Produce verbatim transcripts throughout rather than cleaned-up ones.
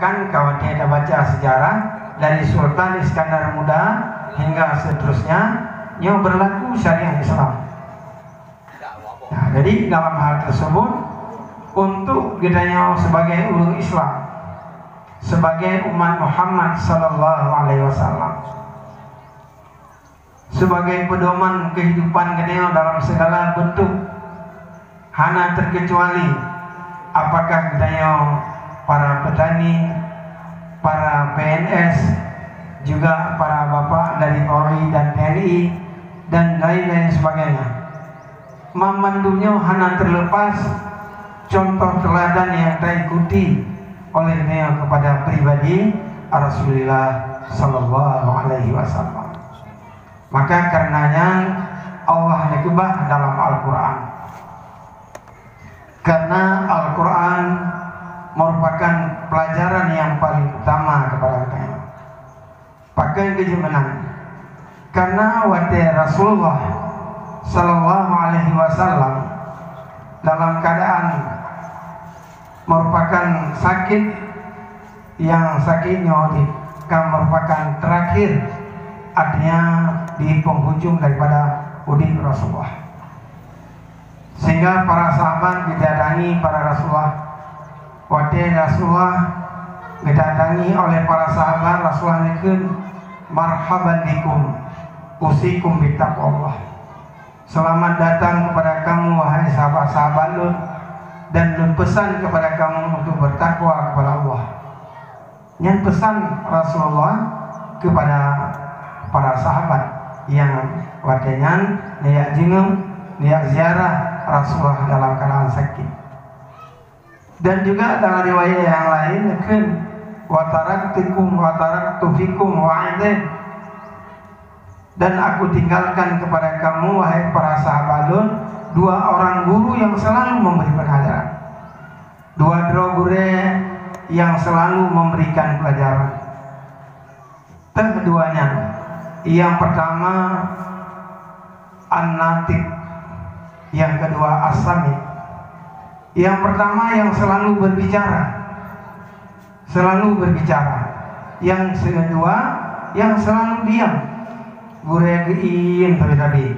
Kan ka watée tabaca sejarah dari Sultan Iskandar Muda hingga seterusnya, nyoe berlaku syariat Islam. Nah, jadi dalam hal tersebut, untuk geutanyoe sebagai ureuëng Islam, sebagai umat Muhammad sallallahu alaihi wasallam, sebagai pedoman kehidupan geutanyoe dalam segala bentuk, hana terkecuali apakah geutanyoe para petani, para P N S, juga para bapak dari Polri dan T N I, dan lain-lain sebagainya. Banmandum nyoe hana terlepas contoh teladan yang taikuti oleh geutanyoe kepada pribadi Rasulullah sallallahu alaihi wasallam. Maka karenanya Allah neukeubah dalam Al-Quran. Karena Al-Quran merupakan pelajaran yang paling utama kepada kita. Pakon keu jeuet meunan? Karena watée Rasulullah sallallahu alaihi wasallam dalam keadaan merupakan sakit, yang sakit nyoe di-, ka merupakan terakhir, artinya di penghujung daripada udeb Rasulullah. Sehingga para sahabat didatangi pada Rasulullah. Watée Rasulullah didatangi oleh para sahabat, Rasulullah neukheun, "Marhaban bikum, usikum bitaqwallah." Selamat datang kepada kamu, wahai sahabat-sahabat lôn, dan lôn pesan kepada kamu untuk bertakwa kepada Allah. Nyan pesan Rasulullah kepada para sahabat yang watée nyan neujak jingeueng, neujak ziarah Rasulullah dalam keadaan sakit. Dan juga dalam riwayat yang lain neukheun, "Wa taraktukum, wa taraktu fikum wa'idhain." Dan aku tinggalkan kepada kamu, wahai para sahabat lôn, dua orang guru yang selalu memberi pengajaran. Dua droe gurée yang selalu memberikan pelajaran. Teuh dua nyan. Yang pertama An-Natiq, yang kedua As-Sami. Yang pertama yang selalu berbicara, selalu berbicara. Yang kedua yang selalu diam, gurée geuiem tabi-tabi.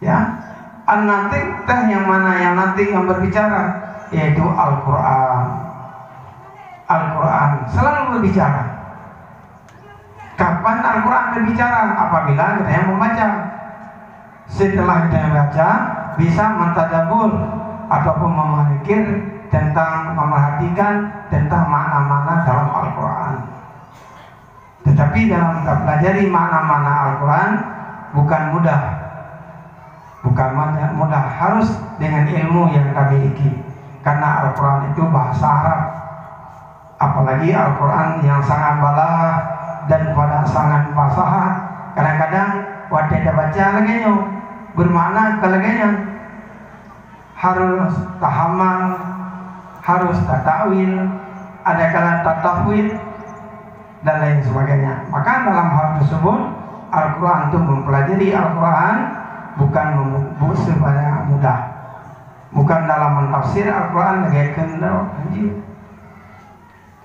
Ya, An-Natiq teuh yang mana? Yang Natiq yang berbicara, yaitu Al-Quran. Al-Quran selalu berbicara. Kapan Al-Quran berbicara? Apabila kita yang membaca. Setelah kita yang baca, bisa mentadabur ataupun memikir tentang, memerhatikan tentang makna-makna dalam Al-Quran. Tetapi dalam mempelajari makna-makna Al-Quran bukan mudah. Bukan mudah, harus dengan ilmu yang kita miliki. Karena Al-Quran itu bahasa Arab. Apalagi Al-Quran yang sangat balaghah dan pada sangat fasahah. Kadang-kadang watée tabaca lagée nyoe, bermakna ka lagée nyan. Harus tahamal, harus tatakwil, ada kala tatafwid, dan lain sebagainya. Maka dalam hal tersebut, Al-Quran itu mempelajari Al-Quran bukan mem-, bu-, sebanyak mudah. Bukan dalam mentafsir Al-Quran lagée keunoe.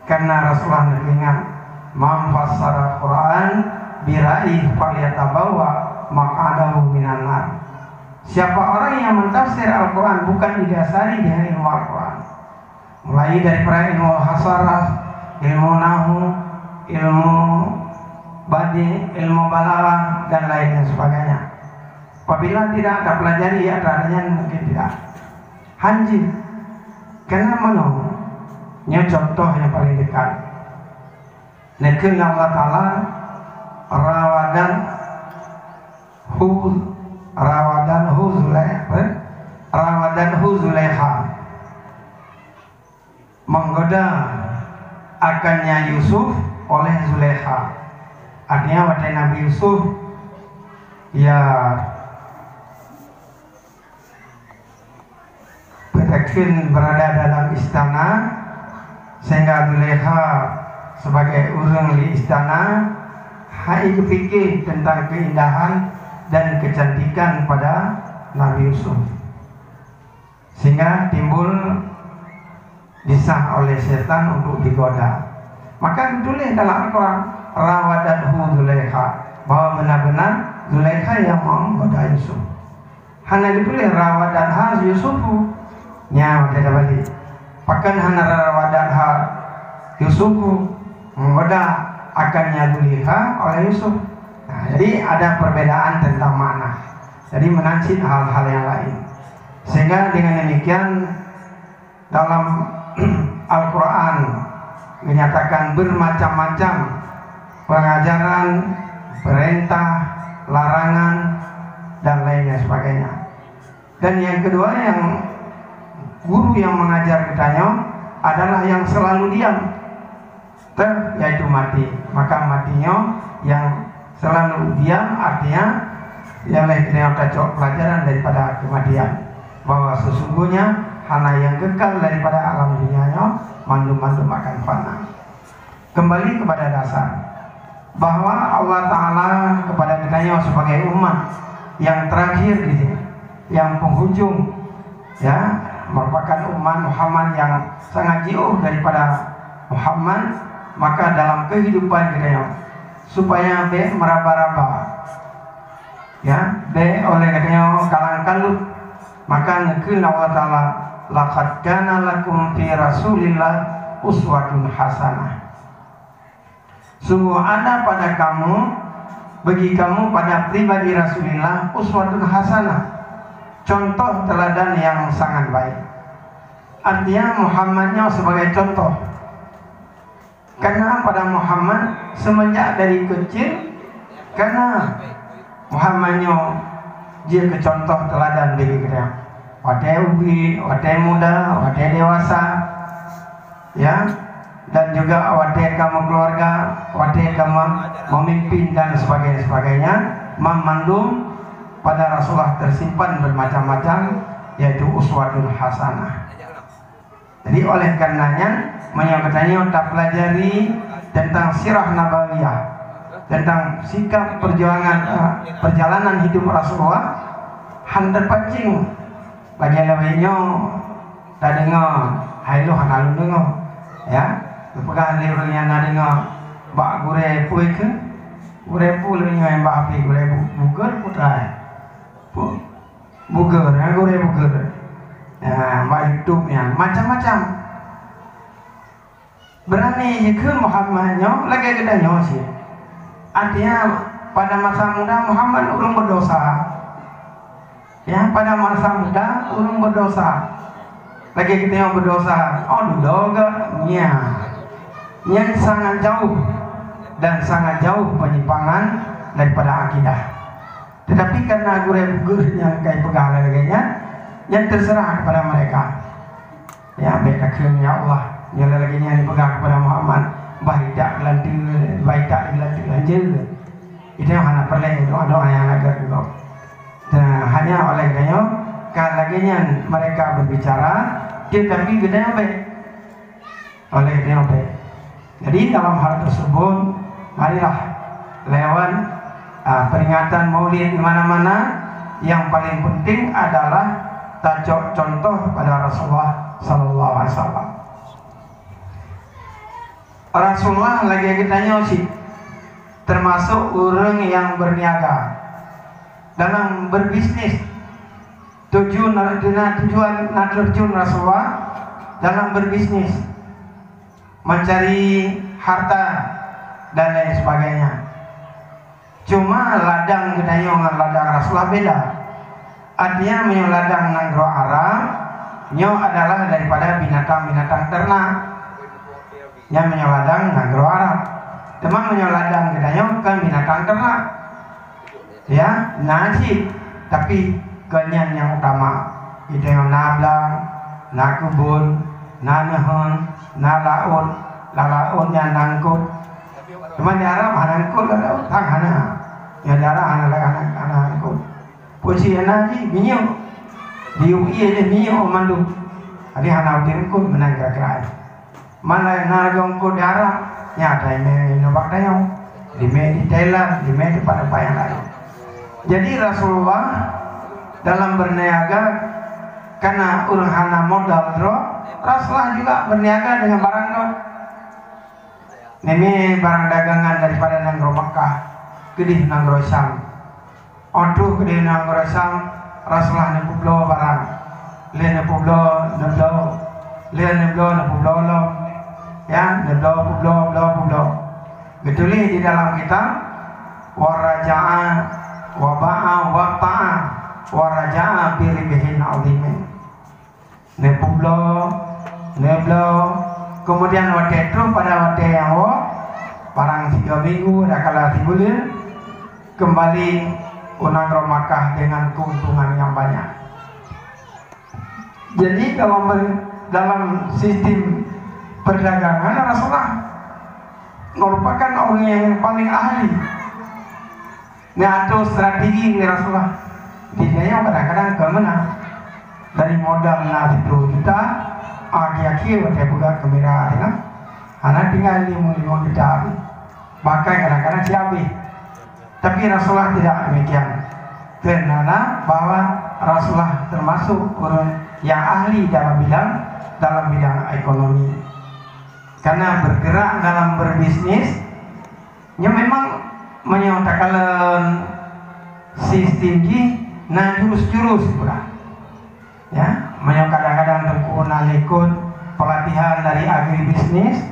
Karena Rasulullah neuingat, "Man fassara Quran bi ra'yi falyatabawwa maq'adahu minan nar." Siapa orang yang mentafsir Al-Quran bukan didasari dengan ilmu Al-Quran, mulai daripada ilmu hasarah, ilmu nahu, ilmu badi, ilmu balaghah, dan lain dan sebagainya. Apabila tidak ada pelajari, ya, adanya mungkin tidak. Hanjeuet. Kenapa no? Nyoe contoh yang paling dekat. Neukheun Allah Taala, rawadan hu, rawadan hu Zulaikha, rawadan hu Zulaikha. Menggoda akannya Yusuf oleh Zulaikha. Artinya, watée Nabi Yusuf, ya, Peue takheun berada dalam istana, sehingga Zulaikha sebagai ureuëng di istana hai geupike tentang keindahan dan kecantikan pada Nabi Yusuf. Sehingga timbul disah oleh setan untuk digoda. Maka ditulis dalam Al-Quran, "Rawadathu Zulaikha," bahwa benar-benar Zulaikha yang menggoda Yusuf. Hana ditulis, "Rawadatha Yusufu." Nyan, watèe tabalik. Pakon hana, "Rawadatha Yusufu," menggoda akannya Zulaikha oleh Yusuf. Nah, jadi ada perbedaan tentang makna. Jadi, meunan cit hal-hal yang lain. Sehingga dengan demikian, dalam Al-Quran dinyatakan bermacam-macam pengajaran, perintah, larangan, dan lainnya sebagainya. Dan yang kedua, yang guru yang mengajar geutanyoe adalah yang selalu diam. Teuh, yaitu mati. Maka mati nyoe nyang selalu diam, artinya, nyang lheueh nyoe tacok pelajaran daripada kematian, bahwa sesungguhnya hana nyang kekal daripada alam dunia nyoe, mandum-mandum akan fana. Kembali kepada dasar, bahwa Allah Ta'ala kepada geutanyoe sebagai umat yang terakhir di sini, yang penghujung, ya, merupakan umat Muhammad yang sangat jauh daripada Muhammad, maka dalam kehidupan kita, ya, supaya bèk meuraba-raba, ya, bèk oleh geutanyoe kalang kalut, maka neukheun Allah Ta'ala, "Laqad kana lakum fi Rasulillah uswatun hasanah." Sungguh ada pada kamu, bagi kamu pada pribadi Rasulullah, uswatun hasanah, contoh teladan yang sangat baik. Artinya, Muhammad nyoe sebagai contoh. Karena pada Muhammad, semenjak dari kecil, karena Muhammad nyoe jeuet keu contoh teladan bagi geutanyoe. Watèe ubit, watèe muda, watèe dewasa, ya, dan juga watèe ka meukeuluwarga, watèe ka me-, memimpin dan sebagainya, sebagainya, mam-, mandum pada Rasulullah tersimpan bermacam-macam, yaitu uswatun hasanah. Jadi, oleh karenanya, meunyoe geutanyoe tapelajari tentang sirah nabawiyah, tentang sikap perjuangan, eh, perjalanan hidup Rasulullah, han terpancing. Lagèe lawét nyoe tadeungoe, hai lôn hana lôn deungoe, ya. Geupeugah lé ureueng nyang na deungoe, bak gurèe peue kheun? Gurèe peue lôn nyoe nyang bak api, gurèe bu-, bugel peue? Peue? Bugel, ya, gurèe bugel. Ya, bak YouTube nyan, macam-macam. Beurani jikheun Muhammad nyoe lagèe geutanyoe cit. Artinya, pada masa muda Muhammad ureueng berdosa. Ya, pada masa muda ureueng berdosa. Lagèe geutanyoe berdosa, oh, dudoe geuh, nyan. Nyan sangat jauh dan sangat jauh penyimpangan daripada akidah. Tetapi karena gurèe bugel nyang ka ipeugah lagèe nyan, nyan terserah kepada mereka. Ya, bèk takheun, ya Allah, nyoe lagèe nyan ipeugah kepada Muhammad, bah itak geulanteue, bah itak geulanteue hanjeue. Itu hana peureulèe doa-doa nyang hana geuh. Nah, hanya oleh geutanyoe, ka lagèe nyan mereka berbicara, tetapi geutanyoe bèk. Oleh geutanyoe bèk. Jadi, dalam hal tersebut, marilah lewat, ah, peringatan Maulid di mana-mana, yang paling penting adalah tacok contoh pada Rasulullah sallallahu alaihi wasallam. Rasulullah lagèe geutanyoe cit termasuk ureueng nyang berniaga dalam berbisnis. Tujuan, tujuan na terjun Rasulullah dalam berbisnis, mencari harta, dan lain sebagainya. Cuma ladang geutanyoe ngon ladang Rasulullah beda. Artinya, meunyoe ladang nanggroe Arab, nyoe adalah daripada binatang-binatang ternak. Nyan meunyoe ladang nanggroe Arab. Teuma meunyoe ladang geutanyoe kan binatang ternak. Ya, na cit, tapi kon nyan nyang utama. Geutanyoe na blang, na keubon, na neuheun, na laôt, lam laôt nyan na eungkôt. Teuma di Arab hana eungkôt lam laôt, tan hana. Nyang di Arab hana, hana, hana eungkôt. Peue cit na jih? Minyeuk. Di U I lé minyeuk mandum. Jadi hana udeb eungkôt meunan kira-kira. Mana na lagèe eungkôt di Arab, nyan ata imè inoe bak tanyoe. Imè di Thailand, imè di tempat-tempat nyang laén. Jadi Rasulullah dalam berniaga, karena ureueng hana modal droe, Rasulullah juga berniaga dengan barang gob. Nyoe barang dagangan daripada nanggroe Makkah keudeh nanggroe Syam. 'Oh troh keudeh nanggroe Syam, Rasulullah neupeubloe barang. Lheueh neupeubloe, neubloe. Lheueh neubloe, neupeubloe lom. Ya, neubloe, peubloe, bloe, peubloe. Geutuléh di dalam kitab, "Wa raja'a wa ba'a wa ta'a wa raja'a bi ribhin 'azimin." Neupubloe, neubloe, keumudian watée troh pada watée nyang woe, barang sidua minggu, adakala sibuleuen, keumbali u nanggroe Makkah deungon keuntungan nyang banyak. Jadi, dalam, dalam sistem perdagangan, Rasulullah merupakan orang yang paling ahli. Neuatoe strategi lé Rasulullah. Di tanyoe kadang-kadang kon meunan. Dari modal na siploh juta, akhé-akhé watée peugah kamera teuka, hana tinggai limong, limong juta. Bahkan kadang-kadang siabéh. Tapi Rasulullah tidak demikian. Karena bahwa Rasulullah termasuk orang yang ahli dalam bidang, dalam bidang ekonomi. Karena bergerak dalam berbisnis, nyoe memang meunyoe takalon sistem jih na jurus-jurus pula. Ya, meunyoe kadang-kadang Teungku na ikot pelatihan dari agribisnis,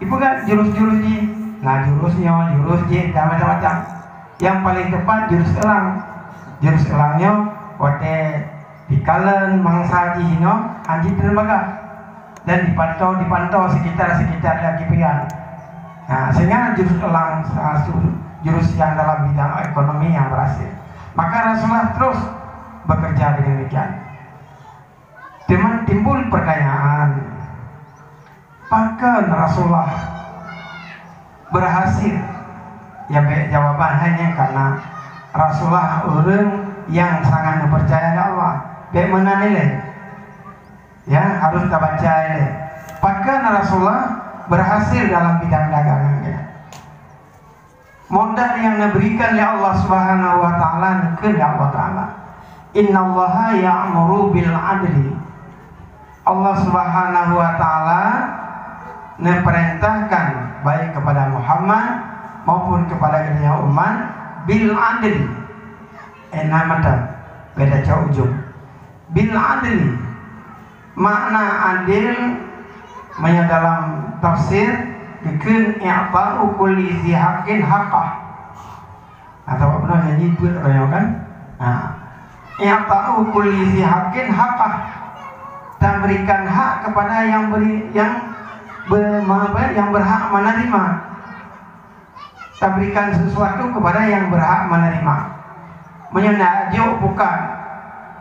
ipeugah jurus-jurus jih, na jurus nyoe, jurus jih, dan macam-macam. Yang paling tepat jurus elang. Jurus elang nyoe watée dikalon mangsa jih nyoe, han jiteurimong bagah. Dan dipantau, dipantau sekitar-sekitar lagi pian. Nah, sehingga jurus elang salah satu jurus yang dalam bidang ekonomi yang berhasil. Maka Rasulullah terus bekerja dengan demikian. Teuma timbul pertanyaan, pakon Rasulullah berhasil? Ya, bék jawaban hanya karena Rasulullah ureuëng yang sangat percaya Allah. Bék meunan ilée. Ya, harus tabaca ilée. Pakon Rasulullah berhasil dalam bidang dagangan geuh? Modal yang diberikan oleh Allah Subhanahu wa Ta'ala, diberikan oleh Allah Ta'ala. "Innallaha ya'muru bil adli." Allah Subhanahu wa Ta'ala neuperintahkan baik kepada Muhammad maupun kepada geutanyoe umat bil adli. Enam mata beda cak ujung. Bil adli. Makna adil, meunyoe dalam tafsir, dikheun i'ta'u kulli zi haqqin haqqah. Atawa beuna nyanyi buet royong kan? Nah, i'ta'u kulli zi haqqin haqqah. Dan berikan hak kepada yang beri, yang ber-, apa, yang berhak menerima. Taberikan sesuatu kepada yang berhak menerima. Meunyoe nak jok pukat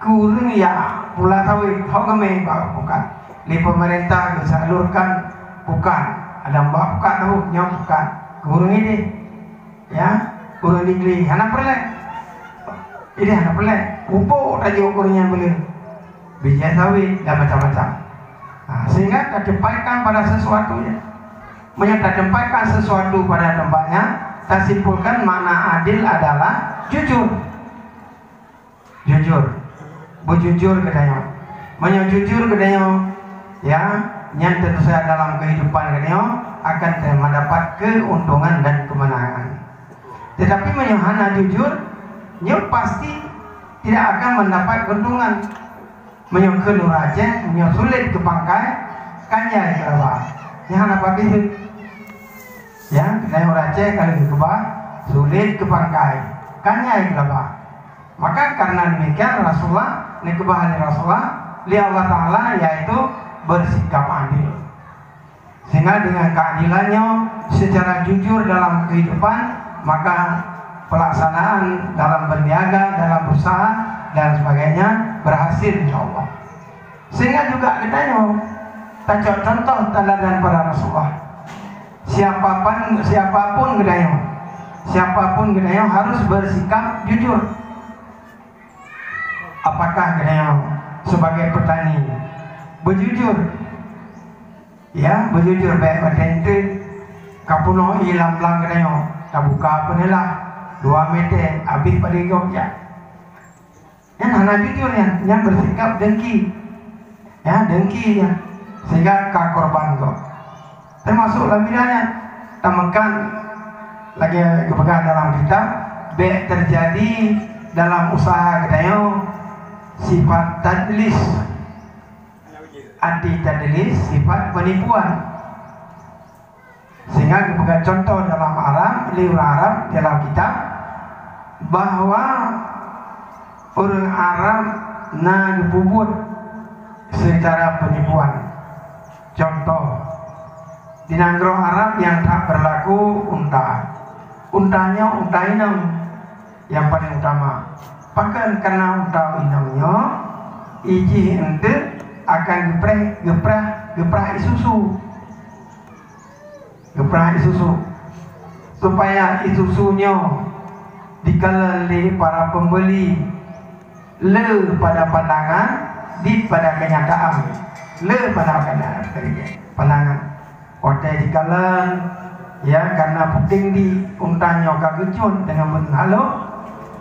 keu ureuëng ya pula sawét, hok geumé bak pukat. Lé pemerintah geusalurkan pukat, ada bak pukat tahu nyoe pukat keu ureuëng idéh. Ya, ureuëng Negeri hana peureulée. Idéh hana peureulée. Pupuk tajok keu ureuëng nyang beuleue. Bijéh sawét dan macam-macam. Nah, sehingga tatempatkan pada sesuatu ya. Meunyoe tatempatkan sesuatu pada tempatnya, tasimpulkan makna adil adalah jujur. Jujur. Beujujur geutanyoe. Meunyoe jujur geutanyoe, ya, nyan tentu saja dalam kehidupan geutanyoe akan mendapat keuntungan dan kemenangan. Tetapi meunyoe hana jujur, nyoe pasti tidak akan mendapat keuntungan. Meunyoe kheun ureuëng Aceh, meunyoe sulet keu pangkai, kan jai keu laba. Nyan hana pabéh. Ya, keuneuk ureuëng Aceh ka lheueh geukeubah, sulet keu pangkai, kan jai keu laba. Maka karena demikian Rasulullah, neukeubah lé Rasulullah, lé Allah Ta'ala, yaitu bersikap adil. Sehingga dengan keadilan nyoe secara jujur dalam kehidupan, maka pelaksanaan dalam berniaga, dalam berusaha dan sebagainya berhasil insya Allah. Sehingga juga geutanyoe tacok contoh teladan pada Rasulullah. Siapapun, siapapun geutanyoe, siapapun geutanyoe harus bersikap jujur. Apakah geutanyoe sebagai petani beujujur? Ya, beujujur, bék watée enteuk ka peunoh ié lam blang geutanyoe, tabuka peuneula dua meter, habéh padé gob jak. Nyan hana jujur nyan, nyan bersikap dengki. Ya, dengki nyan. sehingga ka korban gob. Termasuk lam bidang nyan, tameukan lagée geupeugah dalam kitab, bék teujadi dalam usaha geutanyoe sifat tadlis. Arti tadlis sifat penipuan. Sehingga geupeugah contoh dalam Arab, lé ureuëng Arab dalam kitab, bahwa ureuëng Arab na geupeubuet secara penipuan. Contoh, di nanggroe Arab nyang that berlaku unta. Unta nyoe unta inong nyang paling utama. Pakon karena unta inong nyoe, ijih enteuk akan geupreh, geuprah, geuprah isusu. Geuprah isusu. Supaya isusu nyoe dikalon lé para pembeli le pada pandangan, di pada kenyataan. Le pada pandangan. Watée jikalon, ya, karena puting di unta nyoe ka geucut dengan beuneuk halôh,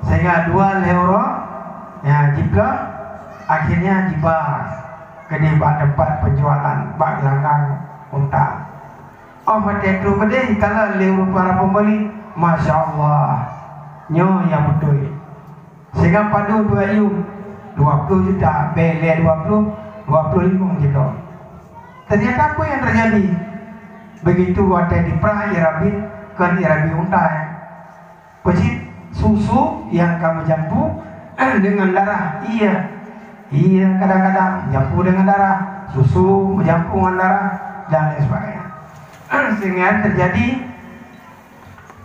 sehingga dua lhée uroe, ya, jiplôh, akhirnya jiba keudeh bak teumpat penjualan, bak gelanggang unta. Oh, watée troh keudeh jikalon lé ureuëng para pembeli, masya Allah, nyoe nyang beutôi. Sehingga padum dua yum, dua puluh juta, bék lé dua puluh, dua puluh limong juta. Ternyata apa yang terjadi? Begitu watée diprah ie rabi, kon ie rabi unta, ya. Peucit susu nyang ka meujampu dengan darah, iya. Iya, kadang-kadang jampu dengan darah, susu meujampu dengan darah, dan lain sebagainya. Sehingga terjadi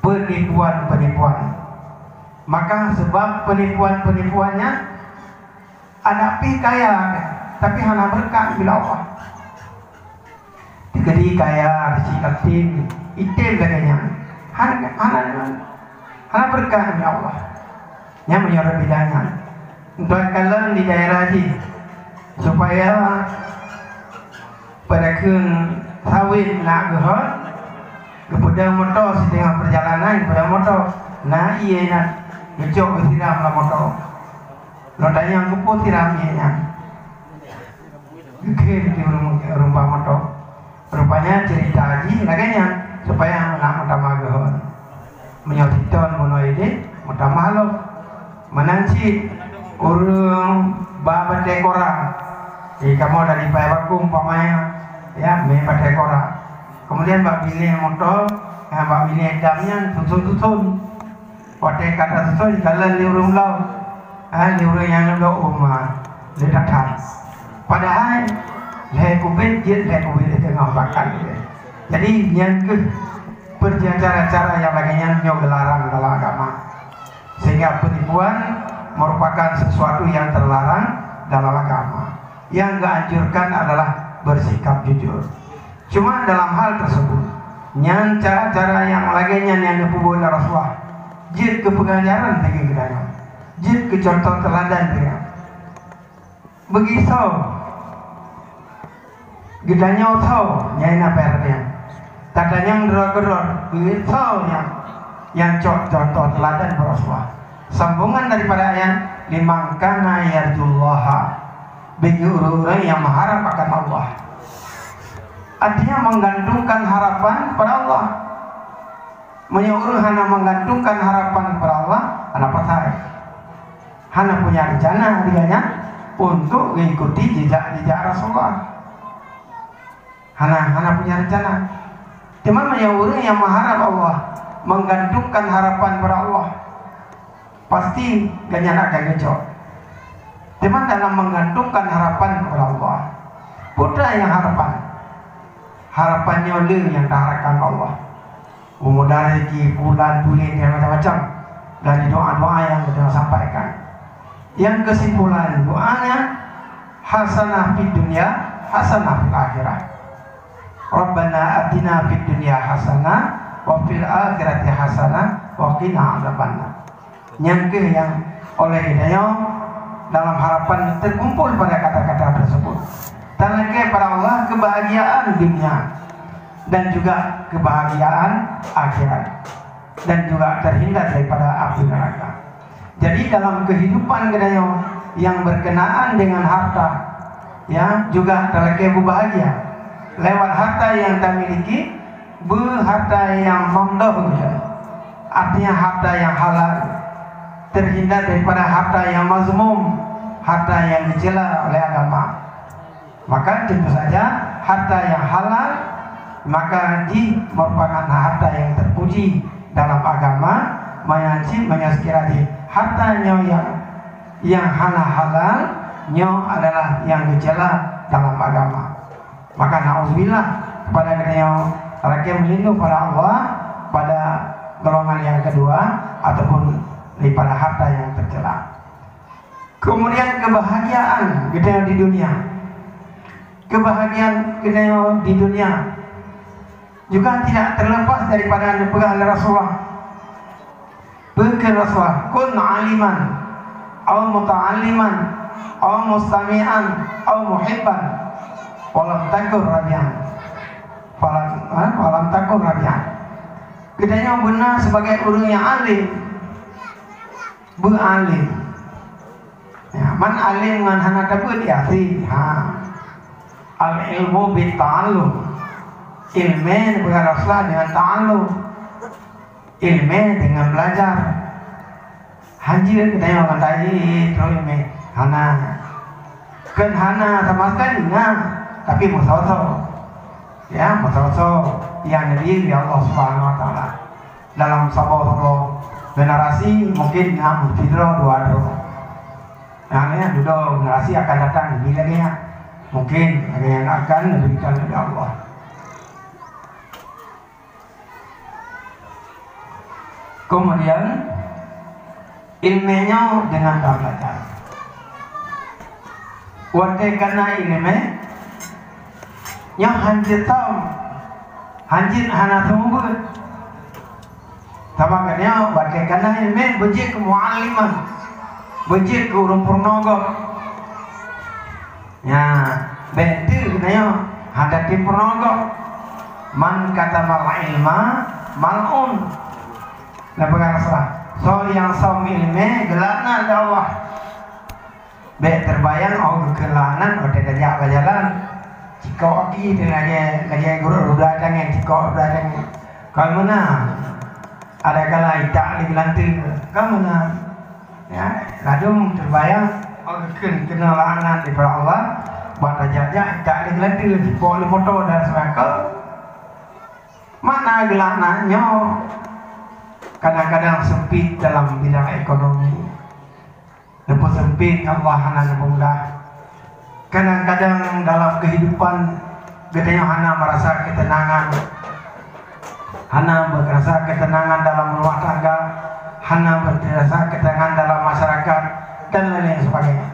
penipuan-penipuan. Maka sebab penipuan-penipuannya, adak pih kaya, tapi hana beureukat bila Allah. Dikeudi kaya, dicik yatim, item lagée nyan. Hana, hana, hana beureukat bila Allah. Nyan meunyoe bidang nyan. Untuk kalon di daerah jih, supaya pada kheun sawét nak geuhon, geupeudong moto siteungoh perjalanan, geupeudong moto, na ié nyan geucok geusiram lam moto. Lôn tanyong keupeue siram ié nyan. Geukheun di ureuëng, ureuëng bak moto. Rupanya cerita jih lagée nyan, supaya aneuk meutamah geuhon. Meunyoe siton bunoe ideh, meutamah lom. Meunan cit ureuëng ba batée kora. Jadi kamoe dari Payakumbuh umpamanya, ya, mé batée kora. Kemudian bak binéh moto, ya, bak binéh dam nyan susun-susun. Watée ka tasusun, jikalon lé ureuëng bloe, ha, lé ureuëng nyang lôn bloe uma, lé that-that. Padahai lhée kubit jeuet, lhée kubit di teungoh bahkan. Jadi nyan keuh cara-cara nyang lagée nyan nyoe geularang dalam agama. Sehingga penipuan merupakan sesuatu yang terlarang dalam agama. Yang dianjurkan adalah bersikap jujur. Cuma dalam hal tersebut, nyan cara-cara nyang lagée nyan nyang geupeubuet lé Rasulullah, jeuet keu peungajaran bagi geutanyoe, jeuet keu contoh teuladan bagi geutanyoe. Bagi soe geutanyoe, soe nyang na peuhatian, tatanyong droe keudroe, bagi soe nyang, nyang cok contoh teuladan bak Rasulullah. Sambungan daripada ayat, "Liman kana yarjullaha," bagi ureuëng-ureuëng nyang meuharap akan Allah. Artinya menggantungkan harapan pada Allah. Meunyoe ureuëng hana menggantungkan harapan pada Allah, hana pasai. Hana punya rencana dia nyan untuk mengikuti jejak-jejak Rasulullah. Hana, hana punya rencana. Teuma meunyoe ureuëng nyang meuharap Allah, menggantungkan harapan pada Allah, pasti gobnyan akan geucok. Teuma dalam menggantungkan harapan kepada Allah, peue nyang harapan? Harapan nyoe le nyang taharapkan Allah. Meumudah rezeki, bulan, buleuen, dan macam-macam. Dari doa-doa nyang geutanyoe sampaikan. Nyang keusimpulan doanya, hasanah fid dunya, hasanah fil akhirah. Rabbana atina fid dunya hasanah, wa fil akhirati hasanah, wa qina adzabannar. Nyan keuh nyang oleh geutanyoe dalam harapan terkumpul pada kata-kata tersebut. Talakée pada Allah kebahagiaan dunia dan juga kebahagiaan akhirat, dan juga terhindar daripada api neraka. Jadi dalam kehidupan geutanyoe yang berkenaan dengan harta, ya, juga talakée beubahagia. Lewat harta yang tamiliki, beu harta yang mamdoh, artinya harta yang halal, terhindar daripada harta yang mazmum, harta yang dicela oleh agama. Maka tentu saja harta yang halal, maka jih merupakan harta yang terpuji dalam agama, meunyo cit, meunyo sekira jih harta nyoe yang, yang hana halal, nyoe adalah yang dicela dalam agama. Maka naudzubillah kepada geutanyoe, lakée meulindong pada Allah pada golongan yang kedua ataupun daripada harta yang tercela. Kemudian kebahagiaan geutanyoe di dunia. Kebahagiaan geutanyoe di dunia juga tidak terlepas daripada neupeugah lé Rasulullah. Peue kheun Rasulullah, "Kun aliman, au muta'alliman, au mustami'an, au muhibban, walam takun rabian." Walam, ha? Walam takun rabian. Geutanyoe beuna sebagai ureuëng nyang alim, beu alim. Ya, man alim ngon hana tabeuet ya sih. Ha. Al ilmu bit ta'allum. Ilmu bukan rasa dengan ta'allum. Ilmu dengan belajar. Hanjeuet geutanyoe ngon tadi terus ilmu. Hana. Kan hana sama sekali, nah, tapi meusoe-soe. Ya, meusoe-soe yang negeri ya Allah Subhanahu wa taala. Dalam saboh-saboh generasi mungkin na meusidroe dua droe. Nah, ya, dudoe generasi akan datang lebih lagi ya. Mungkin ada yang akan diberikan oleh Allah. Kemudian ilmu nyoe dengan tabelajar. Watée kana ilmu nyoe hanjeuet tom, hanjeuet hana seumeubeuet. Sama geutanyoe watée kana ilmu beujeuet keu mualliman, beujeuet keu ureuëng peurunoe gob. Nya, bék teuh geutanyoe hana tim peurunoe gob. Man katamal ilma mal'un. Leubeh rasa, soe nyang som ilmu geulaknat lé Allah. Bék teubayang oh geukheun laknat watée tajak bak jalan. Cikok aki teuh lagée, lagée gurok roda tangai, cikok roda tangai. Kon meunan. Ada kala itak di geulante. Kon meunan. Ya, ladum teubayang oh geukheun keunoe laknat daripada Allah. Bak tajak-jak itak di geulante, cikok lé moto dan seurangka. Makna geulaknat nyoe kadang-kadang sempit dalam bidang ekonomi. Neupeusempit Allah hana neupeumudah. Kadang-kadang dalam kehidupan geutanyoe hana merasa ketenangan, hana merasa ketenangan dalam rumah tangga, hana merasa ketenangan dalam masyarakat, dan lain-lain sebagainya.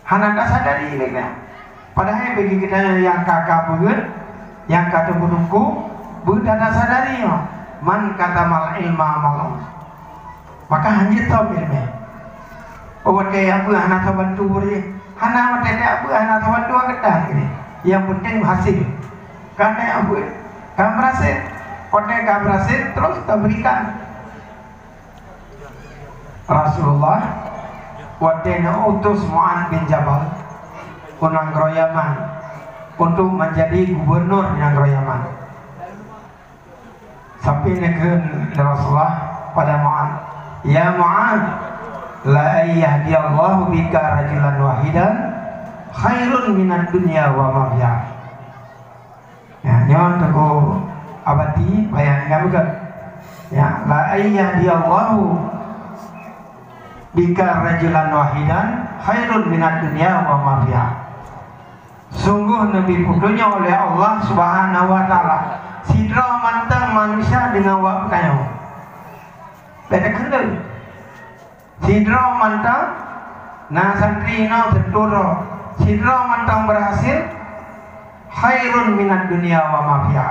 Hana tasadari lé nyan. Padahai bagi geutanyoe nyang ka, ka beuet, nyang ka teupeu-teupeu, beuet hana sadari nyoe. Man katamal ilma mal'un. Maka hanjeuet tom ilmu. Oh, watée jak beuet hana sabantu bri. Hana watée jak beuet hana sabantu geutanyoe. Yang penting hasil. Ka jak beuet, ka berhasil. Watée ka berhasil, terus taberikan. Rasulullah watée neuutus Mu'adz bin Jabal u nanggroe Yaman untuk menjadi gubernur nanggroe Yaman. Sampai neukheun Rasulullah pada Mu'adz, "Ya Mu'adz, la an yahdiyallahu bika rajulan wahidan khairun minad dunya wa ma fiha." Ya, nyoe Teungku Abati payah ingat beutôi. Ya, la an yahdiyallahu bika rajulan wahidan khairun minad dunya wa ma fiha. Sungguh neubri peutunyok lé Allah Subhanahu wa Taala sidroe mantong manusia deungon awak geutanyoe. Bék takheun. Sidroe mantong, na santri inoe teunturo, sidroe mantong berhasil, khairun minad dunya wa ma fiha.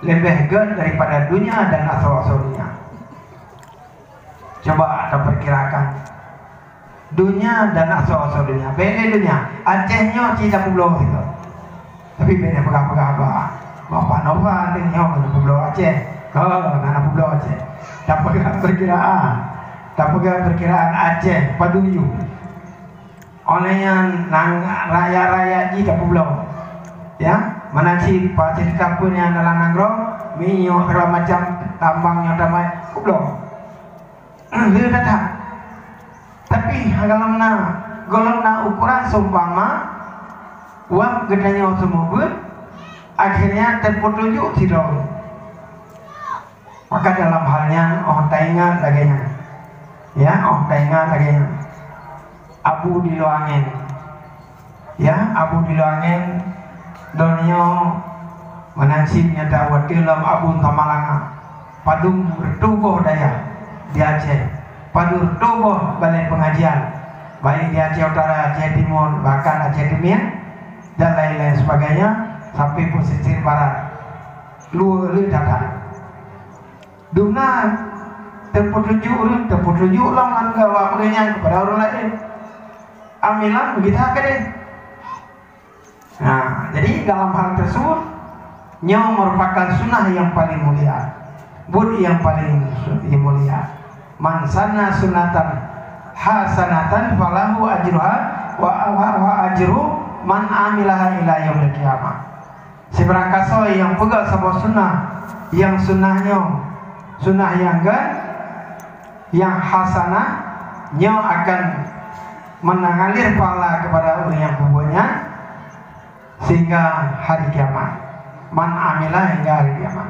Leubeh gét daripada dunia dan asoe-asoe dunia. Coba taperkirakan. Dunia dan asoe-asoe dunia. Bék lé dunia. Aceh nyoe cit tapeubloe sigoe. Tapi bék na peugah-peugah haba. Bapak Nova ni nyoe na peubloe Aceh. Ka na peubloe Aceh. Tapeugah perkiraan. Tapeugah perkiraan Aceh padum yup. Oleh nyan nang rakyat-rakyat jih tapeubloe. Ya. Meunan cit paséh teuka peue nyang dalam nanggroe, minyeuk segala macam, tambang nyang tamai, goblong. Le that-that. Tapi gohlom na, gohlom na ukoran seumpama, wab geutanyoe seumeubeuet, akhirnya teupeuteujuk sidroe. Maka dalam hal nyan, oh taingat lagée nyan. Ya, oh taingat lagée nyan. Abu di Luangen. Ya, Abu di Luangen, donya meunan cit nyata watée lom Abu Tamalanga. Padum reutôh boh dayah di Aceh. Padum reutôh boh balai pengajian. Baik di Aceh Utara, Aceh Timur, bahkan Aceh Keumien, dan lain-lain sebagainya, sampai pesisir barat. Luwa le that-that. Dumna teupeuteujuk ureuëng, teupeuteujuk lom ngon gawak ureuëng nyan kepada ureuëng laén. Amilan begitu keudeh. Nah, jadi dalam hal tersebut, nyoe merupakan sunnah yang paling mulia. Buet yang paling su-, yang mulia. Man sanna sunnatan hasanatan falahu ajruha wa, wa, wa ajru man amilaha ila yaumil qiyamah. Sibarang kasoe nyang peugah saboh sunnah, nyang sunnah nyoe, sunnah nyang gét, nyang hasanah, nyoe akan mengalir pahala kepada ureuëng nyang peubuet nyan sehingga hari kiamat. Man amila hingga hari kiamat.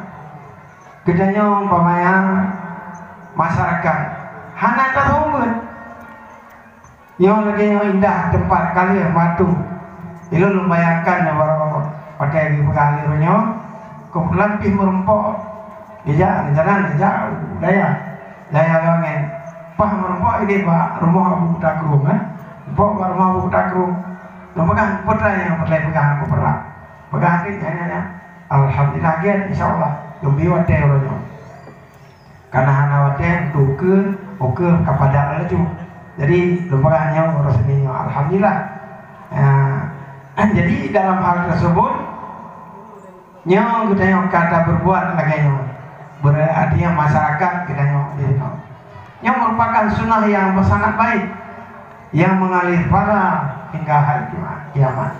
Geutanyoe umpamanya masyarakat hana taseumeubeuet. Nyoe lagée nyoe indah teumpat ka lheueh batu. Ilôn lôn bayangkan nyoe baroe watée geupeugah lé uroe nyoe, keubeutulan pih meurumpok. Ijak, rencana ijak u dayah, dayah Luangen. Paih meurumpok idéh bak rumoh Abu Takrum, eh. Rumpok bak rumoh Abu Takrum. Lôn peugah, peue treuk nyang peureulée peugah, aku peurah. Peugah, "Nyan, nyan, nyan. Alhamdulillah, gét, insya Allah. Lôn bi watée uroe nyoe." Karena hana watée untuk ukeue, ukeue ka padat laju. Jadi, lôn peugah nyoe uroe Seunin nyoe, alhamdulillah. Ya, jadi dalam hal tersebut, nyoe geutanyoe ka taberbuat lagée nyoe. Berarti masyarakat geutanyoe di sinoe. Nyoe merupakan sunnah yang sangat baik, yang mengalir pahala hingga hari kiamat.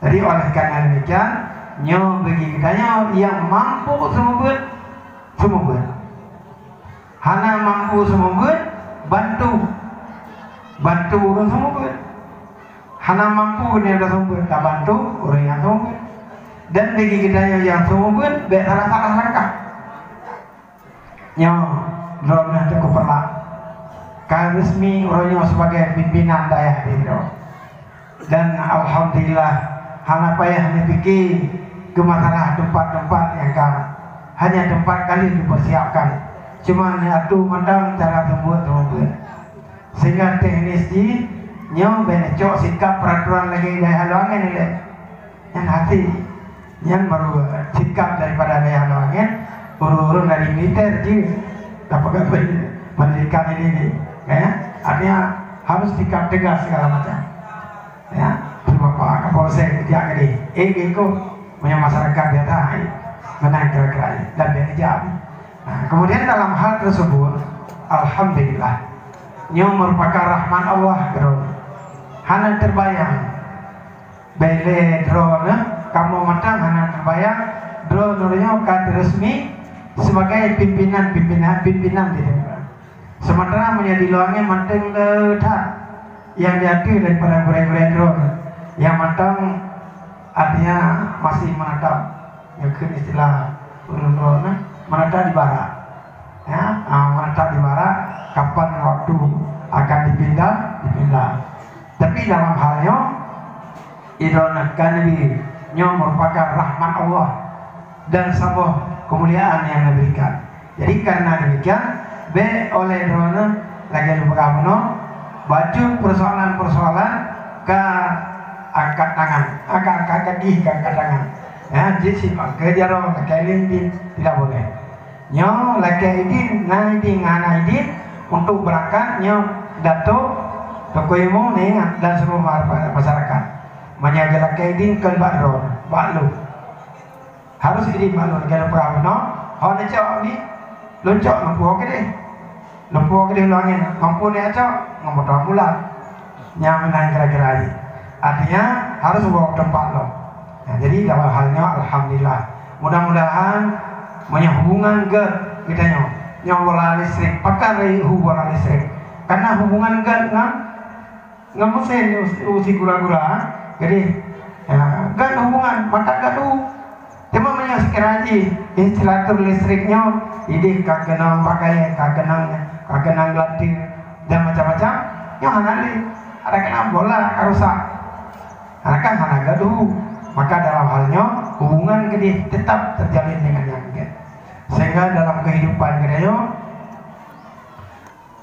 Jadi, oleh karena demikian, nyoe bagi geutanyoe nyang mampu seumeubeuet, seumeubeuet. Hana mampu seumeubeuet, bantu. Bantu ureuëng seumeubeuet. Hana mampu ureuëng nyang seumeubeuet, tabantu ureuëng nyang seumeubeuet. Dan bagi geutanyoe nyang seumeubeuet, bék salah-salah langkah. Nyoe, droeneuh Teungku Peureulak ka resmi uroe nyoe sebagai pimpinan dayah di droe. Dan alhamdulillah, hana payah neupike keu masalah teumpat-teumpat nyang ka, hanya teumpat ka lheueh geupersiapkan. Cuma neuatoe mantong cara seumeubeuet-seumeubeuet. Sehingga teknis jih nyoe bék neucok sikap peraturan lagée dayah Luangen ilée. Nyan hati. Nyan baru sikap daripada dayah Luangen, ureuëng-ureuëng dari militer jih. Dapat pendidikan ini ni. Ya, artinya harus sikap tegas segala macam. Ya, si Bapak Kapolsek jak keudeh. Eh, ikut punya masyarakat biasa, eh, menang kira-kira, eh, dan dia kejam. Nah, kemudian dalam hal tersebut, alhamdulillah, nyoe merupakan rahmat Allah keudroe. Hana terbayang. Bék lé droeneuh, kamoe mantong hana terbayang, droeneuh nyoe ka resmi sebagai pimpinan-pimpinan, pimpinan di Demak. Sementara meunyoe di Luangen mantong le that nyang diateueh daripada gurée-gurée droeneuh, nyang mantong artinya masih menatap, nyang kheun istilah ureuëng droeneuh, menatap di barat. Ya, ah, menatap di barat, kapan waktu akan dipindah, dipindah. Tapi dalam hal nyoe, Idroeneuh ka neubi, nyoe merupakan rahmat Allah dan saboh kemuliaan yang neuberikan. Jadi, karena demikian, bék oleh droeneuh lagée lôn peugah bunoe, bacut persoalan-persoalan ka angkat tangan, angkat, angkat kaki, ka angkat tangan. Ya, jih simak keu jaroe, keu lin, tidak boleh. Nyoe lakée idin, na idin, hana idin untuk beurangkat, nyoe dato, toko imum, neuingat dan seluruh ma-, masyarakat. Meunyoe geulakée idin kon bak droe, bak lôn. Harus idin bak lôn, lagée lôn peugah bunoe, ho neucok ni, lôn cok lôn puwoe keudeh. Lôn puwoe keudeh lôn angén, mampu neucok, ngon moto ambulan. Nyan meunan kira-kira jih. Artinya, harus woe teumpat lom. Nah, jadi dalam hal nyoe alhamdulillah. Mudah-mudahan meunyoe hubungan gét geutanyoe, nyoe bola listrik, pakon rayeuk hu bola listrik. Karena hubungan gét ngon, ngon mesin u-, usi gula-gula. Jadi, ya, gét hubungan, maka gét hu. Cuma meunyoe sekira jih instalator listrik nyoe ideh ka keunong pakaian, ka keunong, ka keunong geulatir dan macam-macam, nyoe hana lé. Ada kena bola ka rusak. Nah, kan hana gaduh, maka dalam hal nyoe hubungan keudeh tetap terjalin dengan nyang gét. Sehingga dalam kehidupan geutanyoe,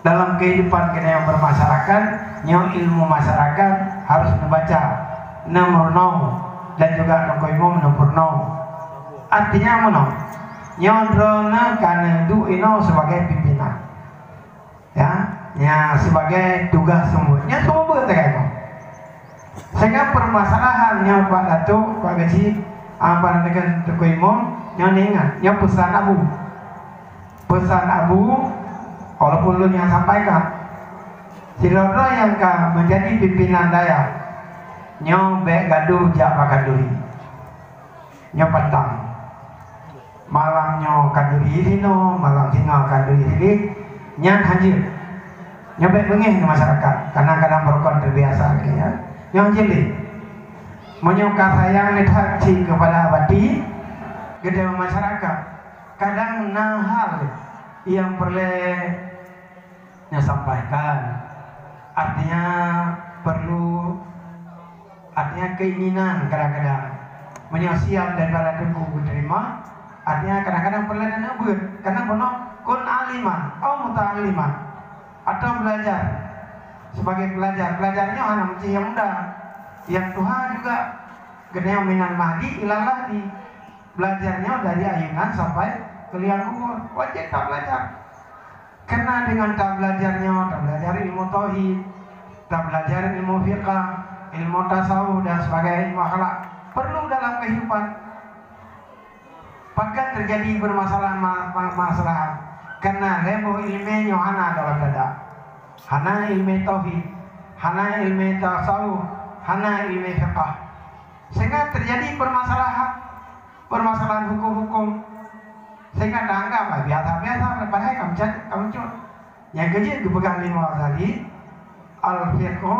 dalam kehidupan geutanyoe bermasyarakat, nyoe ilmu masyarakat harus neubaca, neumeurunoe, dan juga neukoimong neupeurunoe. Artinya meunoe, nyoe droeneuh ka neuduek inoe sebagai pimpinan. Ya, nya sebagai tugas seumeubeuet. Nya seumeubeuet teuka inoe. Sehingga permasalahan nyoe Pak Datuk, Pak Geuchik, apa nyan Teungku Imum, nyoe neuingat, nyoe peusan Abu. Peusan Abu, walaupun lôn nyang sampaikan. Sidroe-droe nyang ka menjadi pimpinan dayah, nyoe bék gadoh jak bak khanduri. Nyoe pantang. Malam nyoe khanduri sinoe, malam singoh khanduri sideh, nyan hanjeuet. Nyoe bék beungéh ngon masyarakat, kadang-kadang beurukon terbiasa lagée nyan. Nyoe hanjeuet lé. Meunyoe ka sayang that cit keupada bati, geutanyoe masyarakat, kadang na hal nyang peureulée nyoe sampaikan. Artinya perlu, artinya keinginan kadang-kadang. Meunyoe siap daripada teungku geuterima, artinya kadang-kadang peureulée neubeuet. Karena bunoe kun aliman, au muta'alliman, atau belajar. Sebagai pelajar, pelajar nyoe hana meusti nyang muda. Nyang tuha juga, geutanyoe minal mahdi ilal lahdi. Belajar nyoe dari ayunan sampai keu liang kubur. Wajéb that belajar. Karena dengan that belajar nyoe, that belajar ilmu tauhid, that belajar ilmu fiqah, ilmu tasawuf dan sebagainya, ilmu akhlak, perlu dalam kehidupan. Pakon terjadi bermasalah ma-, ma-, masalah? Karena lhée boh ileumé nyoe hana dalam dada. Hana ileumé tauhid, hana ileumé tasawuf, hana ileumé fiqah. Sehingga terjadi permasalahan, permasalahan hukum-hukum. Sehingga dianggap, ah, biasa-biasa, padahai ka meucad-, ka meucot. Nyang keujeuet geupeugah lé Imam Ghazali, "Al-fiqhu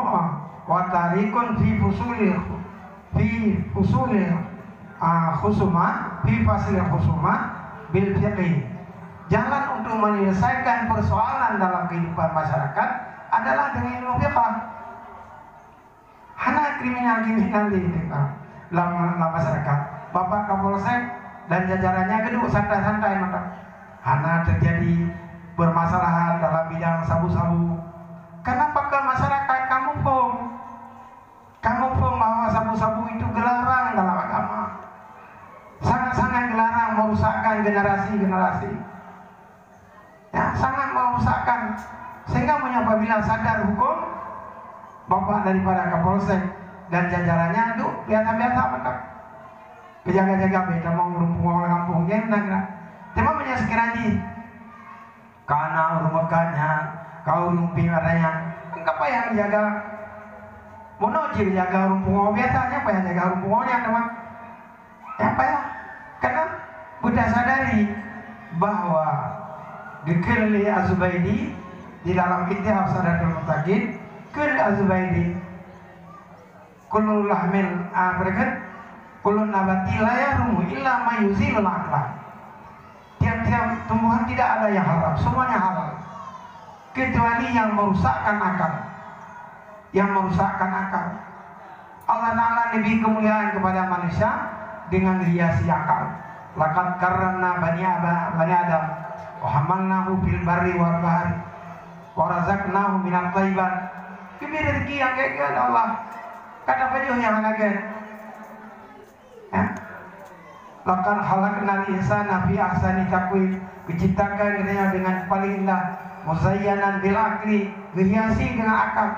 wa tariqun fi fusulil, fi fusulil, ah, khusumah, fi faslil khusumah bil fiqhi." Jalan untuk menyelesaikan persoalan dalam kehidupan masyarakat adalah dengan ilmu fiqah. Hana kriminal-kriminal di, di, lam, lam masyarakat. Bapak Kapolsek dan jajarannya geuduek santai-santai mantap. Hana terjadi permasalahan dalam bidang sabu-sabu. Karena pakon masyarakat ka muphom. Ka muphom bahwa sabu-sabu itu geularang dalam agama. Sangat-sangat geularang merusakkan generasi-generasi. Ya, sangat merusakkan. Sehingga meunyoe apabila sadar hukum, Bapak daripada Kapolsek dan jajarannya, duek biasa-biasa mantap. Peujaga-jaga bék tamong ureuëng pungo lam gampông, nyan na kira. Teuma meunyoe sekira jih ka na ureuëng meukat nyan, ka ureuëng pieng ata nyan, kan ka payah jaga. Bunoe jih jaga ureuëng pungo biasa, nyan payah jaga ureuëng pungo nyan teuma. Nyang payah. Karena beuta sadari bahwa dikheun lé Az-Zubaidi di dalam Iqtihaf Sadatul Muttaqin, kheun Az-Zubaidi, "Kullu lahmin," ah, beureukat, "Kullu nabati la yahrumu illa ma yuzilul aqla." Tiap-tiap tumbuhan tidak ada yang haram, semuanya halal. Kecuali yang merusakkan akal. Yang merusakkan akal. Allah Ta'ala neubri keumuliaan kepada manusia dengan hiasi akal. "Laqad karramna bani aba-, bani Adam, wa hamalnahu fil barri wal bahri, wa razaqnahu minat thayyibat." Geubri rezeki nyang gét-gét Allah. Ka tapajoh nyang hana gét. Ya. "Laqad khalaqnal insana fi ahsani taqwim." Geuciptakan geutanyoe dengan paling indah, "muzayyanan bil aqli," geuhiasi dengan akal.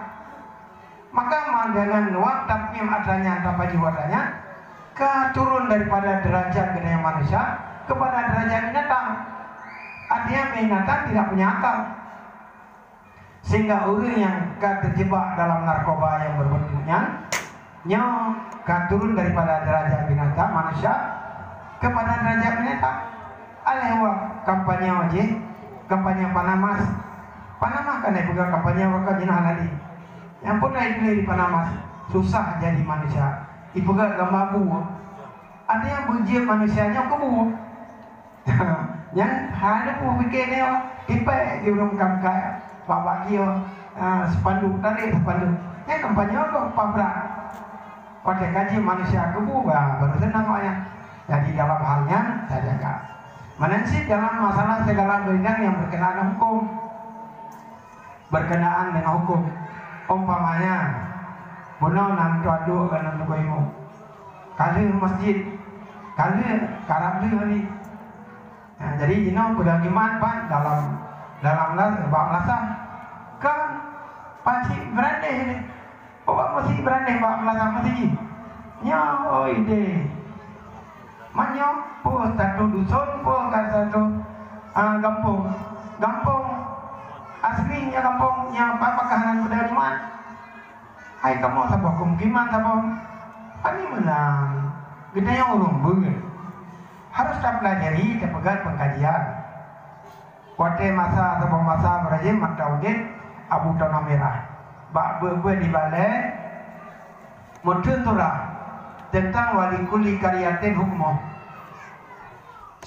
Maka ma-, dengan nuwab takmim atra nyan, tapajoh atra nyan, ka turun daripada derajat geutanyoe manusia kepada derajat binatang. Artinya binatang tidak punya akal. Sehingga ureuëng nyang ka terjebak dalam narkoba nyang berbentuk nyan, Nyoe ka turun daripada derajat binatang manusia kepada derajat binatang. Aleh wak kampanye jih, kampanye Panamas. Panamas kan ipeugah kampanye wak ka jinah lali. Nyang pun rai di Panamas, susah jadi manusia. Ipeugah gamba bu. Ada nyang beujeuet manusia nyoe keu bu. Nyan hana pun pike nyoe, tipék di ureuëng kamkai, bak-bak kioe, ah, spanduk, tarek spanduk. Nyan kampanye kok pabrak. Pakai kaji manusia keu bu, bah, baru senang awaknyan. Jadi dalam hal nyan, saya jaga. Meunan cit dalam masalah segala bidang yang berkenaan dengan hukum. Berkenaan dengan hukum. Umpamanya, bunoe nan tuan duek keunan teuku imum. Ka lheueh masjid, ka lheueh karab lheueh hari. Nah, jadi jinoe peudong Jumat ban dalam, dalam las-, bak melasah. Kan pacik beurandeh ni. Bak masjid beurandeh bak melasah masjid. Nyoe, oi deh. Meunyoe peue status dusun, peue ka status, ah, gampông. Gampông asli nyan gampông nyang pakah nan peudong Jumat. Hai kamoe saboh keumukiman saboh. Pani meunan, geutanyoe ureuëng beungéh. Harôh tapeulajari, tapeugah pengkajian. Watée masa saboh masa beurajin mata udeb Abu Tanoh Mirah bak beuet-beuet di balée meuteun surah teuntang wali kulli karyatin hukmoh.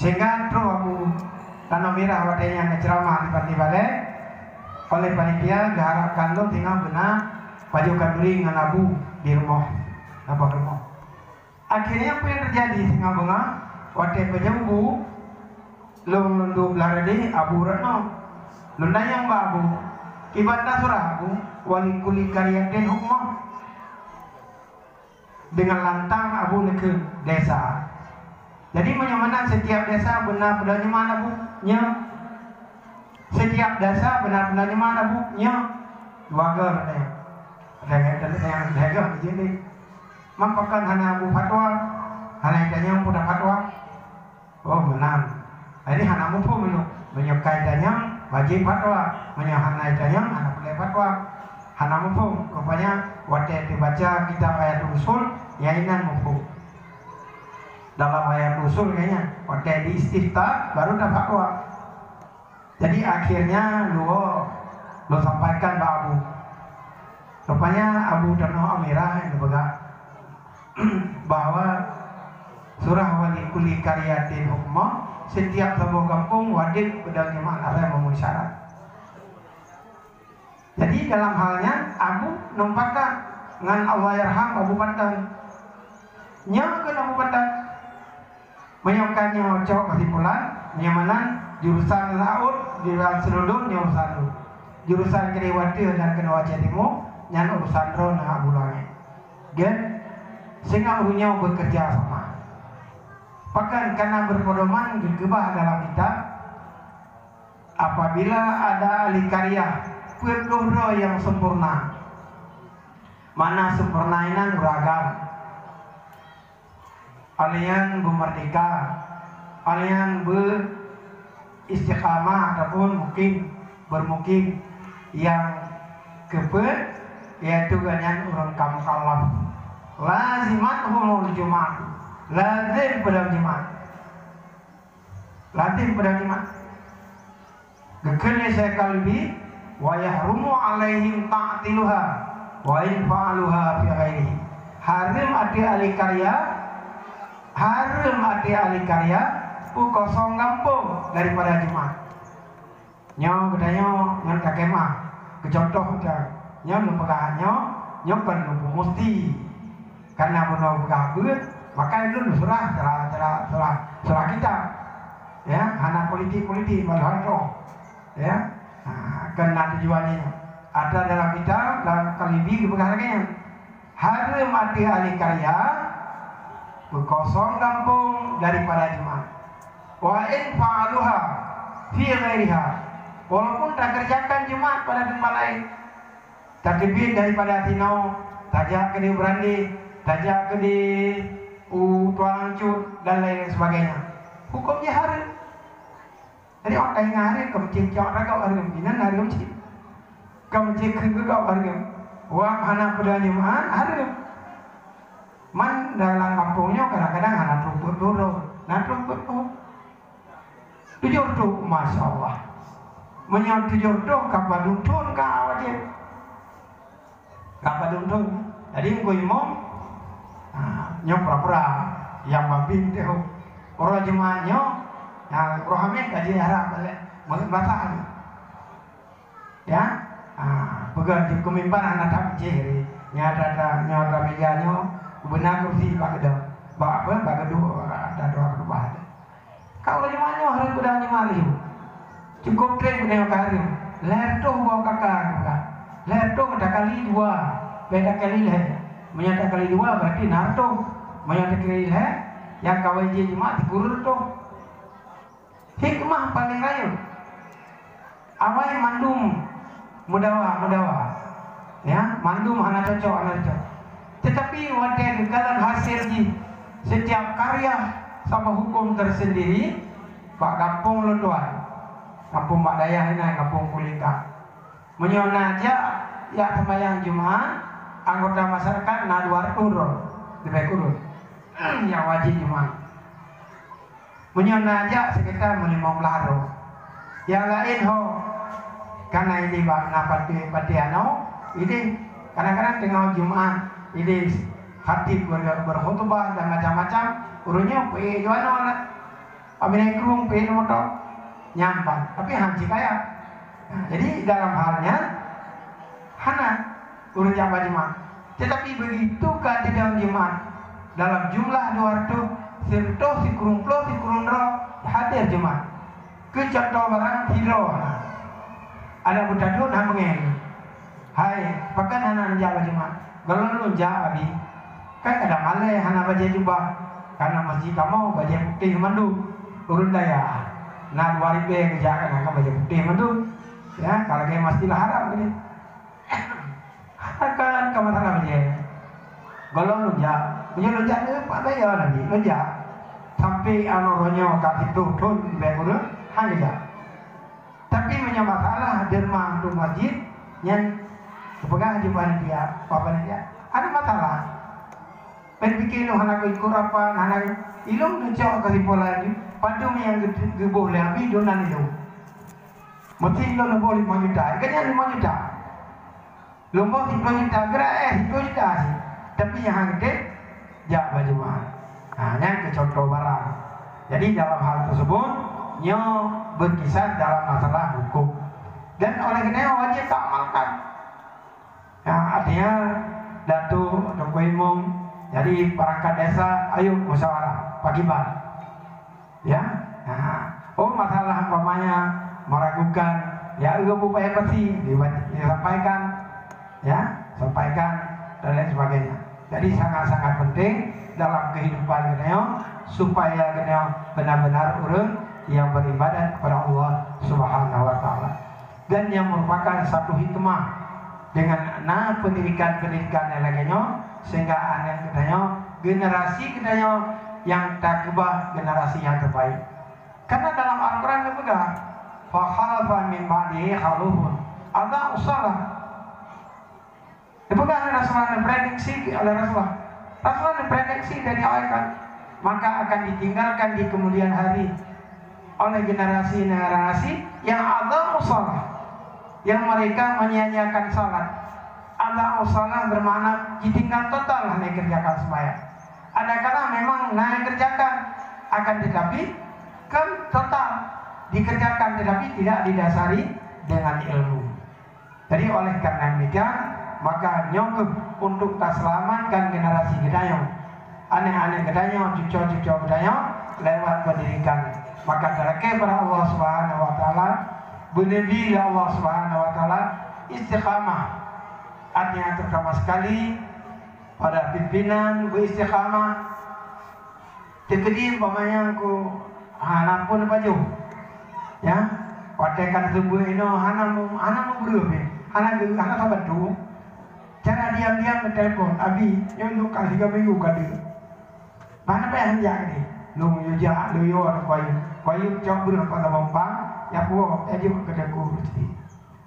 Sehingga troh Abu Tanoh Mirah watée nyan geuceuramah di Pati Balée, oleh panitia geuharapkan lom singoh beuna pajoh khanduri ngon abu di rumoh, nabah rumoh. Akhirnya apa yang terjadi singoh beungoh, watée pajoh bu, lôn lôn dua belah reudeh abu rot nyoe. Lôn tanyong bak abu, "Kiban tasurah abu, wali kulli karyatin hukmoh?" Dengan lantang abu neukheun desa. Jadi meunyoe meunan setiap desa beuna peudong Jumat abu? Nyo. Setiap desa beuna peudong Jumat abu? Nyo. Dua goe teuh. Ada yang ada yang jaga di sini. Mampakan hana abu fatwa, hana tanyong peue fatwa. Oh, meunan. Jadi hana muphom nyoe. Meunyoe ka itanyong, wajéb fatwa. Meunyoe hana itanyong, hana peureulée fatwa. Hana muphom. Rupanya, watée teubaca kitab Ayatul Usul, nyang inan muphom. Dalam Ayatul Usul nyan, watée di istifta, baru tafatwa. Jadi, akhirnya, luo, luo sampaikan bak Abu. Rupanya, Abu Tanoh Amirah yang geupeugah, bahwa surah wali kulli karyatin hukmoh, setiap saboh gampông wajéb peudong Jumat asai memenuhi syarat. Jadi dalam hal nyan Abu nyoe pakat ngon Allahyarham Abu Panton. Nyoe keuh Abu Panton. Meunyoe ka nyoe cok kesimpulan, nyoe meunan jurusan laôt, jurusan seuludum nyoe urusan lôn. Jurusan keudeh watée dan keunoe Aceh Timu nyan urusan droe ngon Abu Langét. Gen, singoh uroe nyoe bekerja sama. Pakon kana berpedoman geukeubah dalam kitab, apabila ada ahli karya peuet ploh droe nyang sempurna, makna sempurna inan uragam, alian beumerdeka, alian beu istiqamah ataupun mukim, bermukim nyang keupeuet, yaitu gobnyan ureuëng ka mukallaf. Lazimathumul Jumat, lazim peudong Jumat. Lazim peudong Jumat. Geukheun lé Syekh Kalbi, "Wa yahrumu alaihim ta'tiluha wa in fa'aluha fi ghairihi." Hareuem ateueh ahli karya, hareuem ateueh ahli karya peukosong gampông daripada Jumat. Nyoe geutanyoe ngon ka kemah, keu contoh meucan, nyoe neupeugah nyoe, nyoe kon neupeumusti. Karena bunoe peugah beuet, maka lôn surah, surah, surah, surah, surah kitab. Ya, hana politik-politik, malah droe. Ya. Ha, keunan tujuan nyoe. Ada dalam kitab, dalam Kalbi geupeugah lagée nyan. Hareuem ateueh ahli karya peukosong gampông daripada Jumat. Wa in fa'aluha fi ghairiha. Walaupun takerjakan Jumat pada tempat lain, tateubiet daripada sinoe, tajak keudeh Beurandeh, tajak keudeh u Tuan Cut dan lain sebagainya. Huköm jih hareuem. Jadi, awak taingat hareuem, ka meucék cok ragok hareuem, inan hareuem cit. Ka meucék kheun ragok hareuem. Wak hana peudong Jumat, hareuem. Man dalam kampung nyoe kadang-kadang hana troh peuet droe, na troh peuet droe. Tujoh troh, masya Allah. Meunyoe tujoh troh ka padum thon ka wajéb. Ka padum thon. Jadi, Teungku Imum, ha, nyoe pura-pura nyang mabin teuh. Uroe Jumat nyoe, ha, uroe Hamèh ka jiharap balik. Meubaca ni. Ya? Ha, peugah di keu mimbar hana that jih. Nyoe atra, nyoe atra meja nyoe, beuna kursi bak keudong. Bak apa? Bak keudua, ada dua keudua. Ka uroe Jumat nyoe hareuem beudang Jumat laju. Cukôp trép beudang ka hareuem. Lhèe reutôh boh kaka, ka. Lhèe reutôh takali dua. Bèk takali lhèe. Meunyoe takali dua, berarti na reutôh. Meunyoe takali lhèe, nyang ka wajéb Jumat sikureueng reutôh. Hikmah paléng rayeuk. Awai mandum meudawa, meudawa. Ya, mandum hana cocok, hana cocok. Tetapi watèe geukalon hasil jih, setiap karya saboh huköm tersendiri, bak gampông lôn tuan. Gampông bak dayah inan, gampông Kulingka. Meunyoe na jak, jak seumayang Jumat, anggota masyarakat na dua reutôh droe, leubeh kureueng. Nyang wajéb Jumat. Meunyoe na jak sekitar meulimong blaih droe. Nyang laén ho, kana idéh bak na patéh, patéh anoe, idéh kadang-kadang teungoh Jumat, idéh khatib ber-, berkhutbah dan macam-macam, ureueng nyoe peuék ju anoe na. Abéh nyan krueng peuék moto. Nyan ban, tapi han jikaya. Nah, jadi dalam hal nyan, hana ureueng jak bak Jumat. Tetapi begitu ka teudong Jumat, dalam jumlah dua reutôh, sireutôh, sikureueng ploh, sikureueng droe hadir Jumat. Keu contoh barang sidroe, aneuk buta dua na beungéh. "Hai, pakon hana neujak bak Jumat?" "Gohlom lôn jak, Abi. Kan kadang malèe hana bajèe jubah, karena masjid kamoe bajèe putéh mandum. Ureueng dayah na dua ribèe geujak, kadang kan bajèe putéh mandum. Ya, ka lagèe Masjidil Haram geuh." Hana kan ka masalah bajèe. Gohlom lôn jak. Meunyoe lôn jak, nyoe pat bayeue Nabi, lôn jak. Sampai anoe uroe nyoe ka siplôh thon bèk ureueng han geujak. Tapi meunyoe masalah derma untuk masjid, nyan geupeugah di panitia, bak panitia. Hana masalah. Pen pikir lôn hana ikot rapat, hana ilôn neucok keusimpulan padum nyang geu-, geuboh lé Abi, dum nan ilôn. Meusti lôn boh limong juta. Kan nyan limong juta. Lôn boh siplôh juta, geura éh siplôh juta cit. Tapi nyang han geutem jak bak Jumat. Ha, nyan keu contoh barang. Jadi dalam hal tersebut, nyoe berkisar dalam masalah hukum. Dan oleh karena wajib taamalkan. Ya, artinya, Datuk, Teungku Imum, jadi perangkat desa, ayo musyawarah, paguyuban. Ya, nah, oh, masalah umpamanya meragukan, ya, eu bupaya pasti disampaikan, ya, sampaikan dan lain sebagainya. Jadi sangat-sangat penting dalam kehidupan geutanyoe supaya geutanyoe benar-benar ureueng yang beribadat kepada Allah Subhanahu wa Taala. Dan nyang merupakan satu hikmah dengan na pendidikan-pendidikan nyang lagèe nyoe, sehingga aneuk geutanyoe, generasi geutanyoe nyang takeubah generasi nyang terbaik. Karena dalam Al-Quran geupeugah, "Fa khalafa min ba'dihi khalufun adha'us shalah." Dipeugah oleh Rasulullah, diprediksi oleh Rasulullah. Rasulullah diprediksi dari awal kan, maka akan ditinggalkan di kemudian hari oleh generasi-generasi yang adha'us shalah, yang mereka menyia-nyiakan salat. Adha'us shalah bermakna ditinggal total hana kerjakan sembahyang. Adakala memang na kerjakan, akan tetapi kan total dikerjakan tetapi tidak didasari dengan ilmu. Jadi, oleh karena demikian, maka nyoe kheueh untuk taseulamatkan generasi geutanyoe, aneuk-aneuk geutanyoe, cuco-cuco geutanyoe lewat pendidikan. Maka talakèe bak Allah Subhanahu wa Taala, beuneubri lé Allah Subhanahu wa Taala istiqamah. Artinya, terutama sekali pada pimpinan beristiqamah. Teukeudi umpamanya ku hana pun pajoh. Ya, watèe ka teuseubut inoe hana mu-, hana mubreuh pih, hana geu-, hana saban tu. Cara diam-diam geutelepon, "Abi, nyoe lôn ka tiga minggu ka deuh." Hana payah neujak keudeh. Lôn yue jak, lôn yue anu kayém. Kayém cok breuh bak lubang, ya puwoe, ya jeuet keu teungku.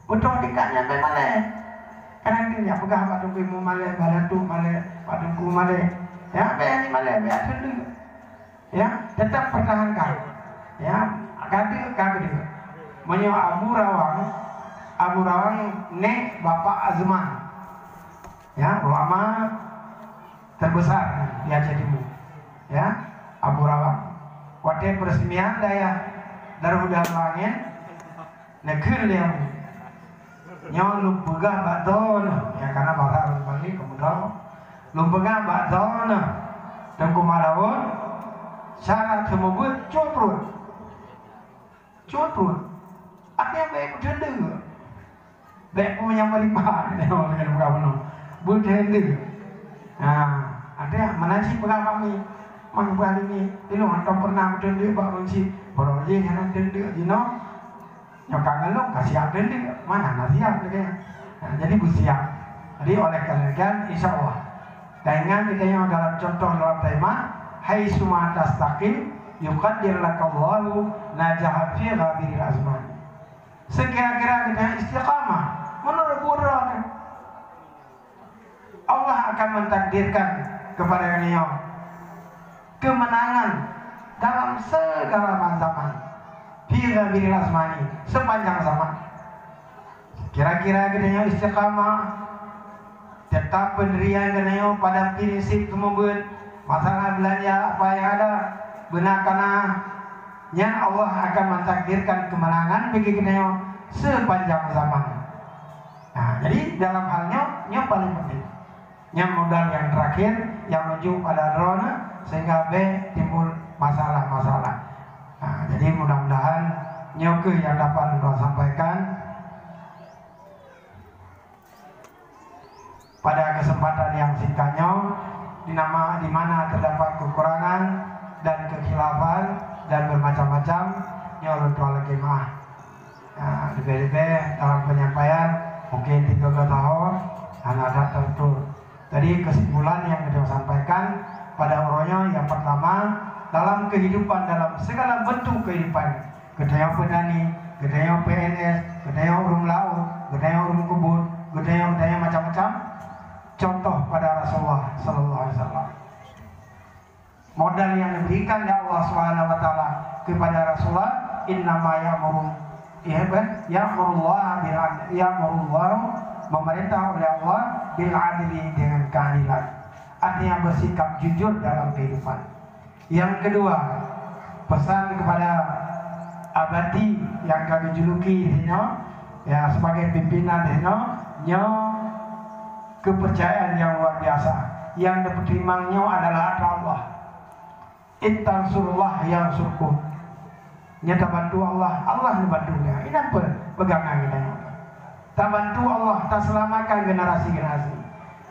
Beutôi tingkat nyan bèk malèe. Kadang nyan peugah bak teungku imum malèe, bak datuk malèe, bak teungku malèe. Ya, bèk nyan malèe, bèk teundeuk. Ya, tetap pertahankan. Ya, ka deuek, ka deuek. Meunyoe Abu Rawang, Abu Rawang nèk Bapak Azman. Ya, ulama terbesar di Aceh Timur. Ya, Abu Rawang. Watèe peresmian dayah Darul Huda Langit, neukheun lé Abu. Nyoe lôn peugah bak droeneuh, ya, karena bahasa ureueng Bali kemudian lôn peugah bak droeneuh, Teungku Malawan, syarat seumeubeuet cut pruet. Cut pruet. Artinya bèk beuteundeuk. Bèk peue nyang meuripat, nyoe lagèe buka bunoe. Beuteundeuk. Nah, ada mana cit peugah bak mi? Mang peugah lé mi, ilôn hantom pernah beuteundeuk bak ureueng cit. Baroe jih hana teundeuk jinoe. Nyoe ka ngon lôn, ka siap teundeuk. Mana na siap lagèe nyan. Nah, jadi beusiap. Jadi oleh karena demikian, insya Allah. Dan ingat kita nyoe dalam contoh dalam tema, "Haitsuma tastaqim, yuqaddir lakallahu najaha fi ghabiril azman." Sekira-kira kita istiqamah, menurut buet droe, Allah akan mentakdirkan kepada nyoe kemenangan dalam segala zaman. Fi ghabiril azmani, sepanjang zaman. Kira-kira geutanyoe istiqamah, tetap pendirian geutanyoe pada prinsip seumeubeuet, masalah beulanja apa nyang ada, beuna kana, nyan Allah akan mentakdirkan kemenangan bagi geutanyoe sepanjang zaman. Nah, jadi dalam hal nyoe, nyoe paling penting. Nyang modal nyang terakhir, nyang menuju pada droeneuh, sehingga bèk timbul masalah-masalah. Nah, jadi mudah-mudahan nyoe keuh nyang dapat ulôn sampaikan pada kesempatan nyang singkat nyoe, di nama, di mana terdapat kekurangan dan kekhilafan dan bermacam-macam, nyoe ulôn tuan lakèe maaf. Nah, leubeh-leubeh dalam penyampaian mungkin tiga belas tahun hana that teutur. Jadi kesimpulan nyang geutanyoe sampaikan pada uroe nyoe, yang pertama, dalam kehidupan, dalam segala bentuk kehidupan, geutanyoe petani, geutanyoe P N S, geutanyoe ureueng laôt, geutanyoe ureueng kebun, geutanyoe, geutanyoe macam-macam, contoh pada Rasulullah sallallahu alaihi wasallam. Modal yang diberikan oleh Allah Subhanahu wa Taala kepada Rasulullah, "Innama ya'muru, ya, kan? Ya'murullah bil adl, ya'murullah, memerintah oleh Allah bil adli, dengan keadilan." Artinya bersikap jujur dalam kehidupan. Yang kedua, pesan kepada abati yang kami juluki di sini, ya, sebagai pimpinan di sini, nyoe kepercayaan yang luar biasa. Yang dipeutimang nyoe adalah atra Allah. "In tansurullah yansurkum." Nyoe tabantu Allah, Allah neubantu geutanyoe. Inan peue peugangan geutanyoe. Tabantu Allah, taseulamatkan generasi-generasi.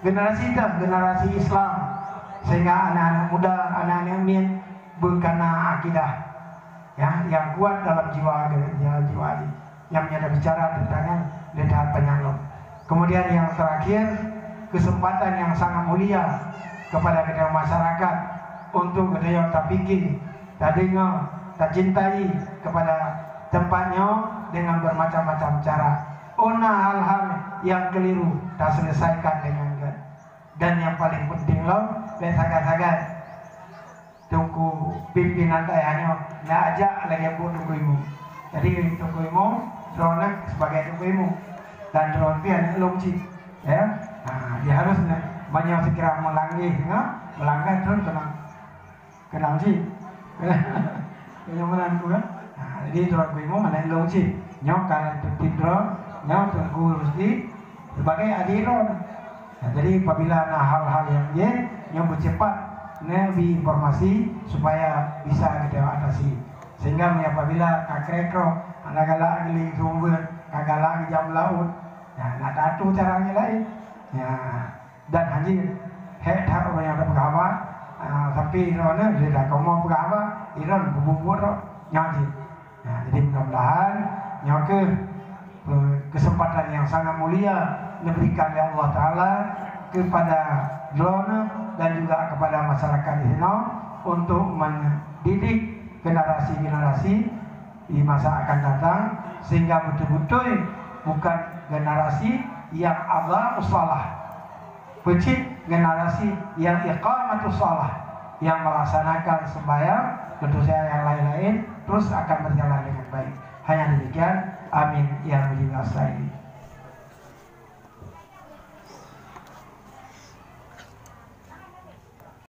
Generasi dah generasi Islam, sehingga anak-anak muda, anak-anak miet beukana akidah, ya, yang kuat dalam jiwa, dalam jiwa jih. Nyang meunyoe bicara tentang nyan, lé that panyang lom. Kemudian yang terakhir, kesempatan yang sangat mulia kepada kita masyarakat untuk geutanyoe tapikir, tadeungoe, tacintai kepada tempat nyoe dengan bermacam-macam cara. Ona hal-hal yang keliru taselesaikan dengan gèt. Dan yang paling penting lom, bèk sagai-sagai. Teungku pimpinan dayah nyoe na ajak lagèe buet Teungku Imum. Jadi Teungku Imum, droeneuh sebagai Teungku Imum dan droeneuh pih aneuk lôn cit, ya. Ha, di harus na, meunyoe sekira meulangeh, ya, meulanggar droeneuh keunong, keunong cit. Meunyoe meunan tu kan. Ha, jadi droeneuh Teungku Imum aneuk lôn cit. Nyoe ka tertib droe, nyoe Teungku Rusdi, sebagai adik droe. Nah, jadi apabila na hal-hal nyang jeuet, nyoe beucepat neubi informasi supaya bisa geutanyoe atasi. Sehingga meunyoe apabila ka krèk roh, hana galak geulieng sumber, ka galak geujak meulaôt, nah, na tatu cara nyang laén. Nah, dan hana jeuet that ureueng nyang tapeugah haba, ah, tapi droeneuh lé dak kamoe peugah haba, droeneuh peubuet-buet roh, nyan jeuet. Nah, jadi mudah-mudahan nyoe keuh, eh, kesempatan yang sangat mulia diberikan oleh Allah Taala kepada droeneuh dan juga kepada masyarakat di sinoe untuk mendidik generasi-generasi di masa akan datang, sehingga beutôi-beutôi bukan generasi yang ada salah. Peucit generasi yang iqamatus shalah, yang melaksanakan sembahyang, tentu saja yang lain-lain terus akan berjalan dengan baik. Hanya demikian, amin ya mujibas sailin.